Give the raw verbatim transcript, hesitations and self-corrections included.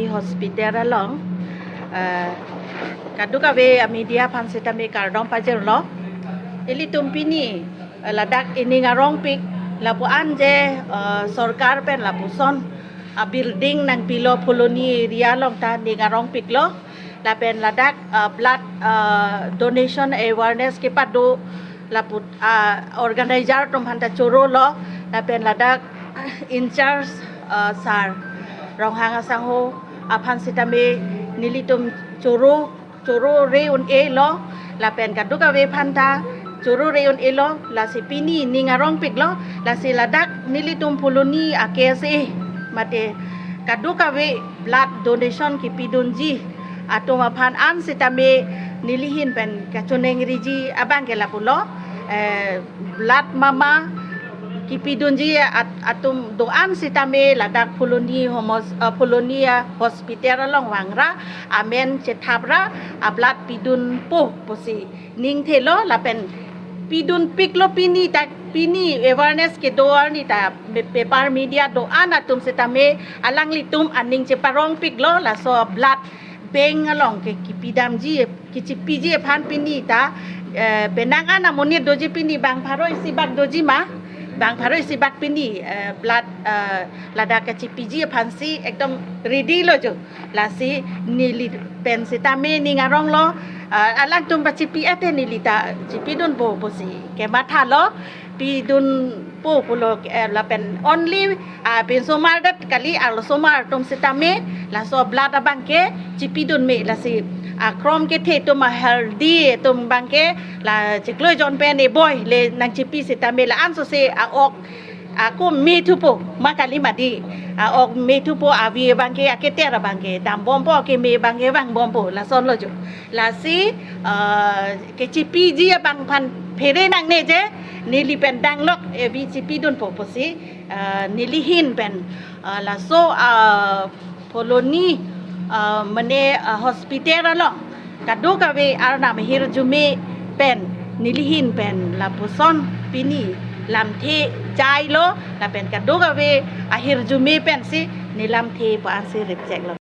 Hospital along, eh, kadokave media aphan sitame kardom pajirlo. Ilitum pini, eh, ladak ining arongpik, lapu-an je, eh, sorkar pen lapuson, ah, building nangpilo Phuloni area along ta ning arongpiklo. Lapen ladak, eh, blood, eh, donation awareness kepado lapu, ah, organizer atum aphanta chorolo. Lapen ladak in charge, ah, sir Ronghang asangho aphan sitame nelitum choro, choro re un-elo. Lapen kadokave aphanta choro re un-elo. Lasi pini ning arongpiklo. Lasi ladak nelitum Phuloni a-K S A mate kadokave blood donation kipidunji atum aphan an sitame nelihin pen kachoningriji abangke lapulo, eh, blood mama kipidunji at-, atum do-an sitame ladak Phuloni homos-, eh, Phuloni a-hospital along vangra, amen chethapra, a-blood pidunpo pusi ningthelo. Lapen pidunpiklo pini ta, pini awareness kedo arni ta, me-, paper media do-an atum sitame alanglitum aning cheparongpiklo. Laso blood bank along ke kipidamji, kechipiji aphan pini ta, eh, penang an amonit doji pini bang pharo isi bak doji ma, bang pharo isi bak pini, eh, blood, eh, ladak kechipiji aphansi ekdom ready lo jo. Lasi neli pen sitame ning aronglo, eh, alangtum pachipi ate neli ta chipidunpo pusi kemathalo. Pidunpo pulo, eh, lapen only, ah, pinsomar det kali, arlosomar atum sitame laso blood abangke chipidun me. Lasi akrom kethe atum, a-healthy atum abangke la chiklo jon pen eboi le nangchipi sitame la ansose a-ok ako methupo ma kali mati. A-ok methupo, avi abangke, aketer abangke dambompo, keme abangke vangbompo, lasonlo jo. Lasi, ah, kechipiji abang aphan phere nangne je, neli pen danglok evi chipidunpo pusi, ah, nelihin pen, ah, laso, ah, Phuloni, ah, mane, ah, hospital along kadokave arnam ahirjume pen nelihin pen lapuson pini lamthe jailo. Lapen kadokave ahirjume pensi nelamthe pu-ansi ripcheklo.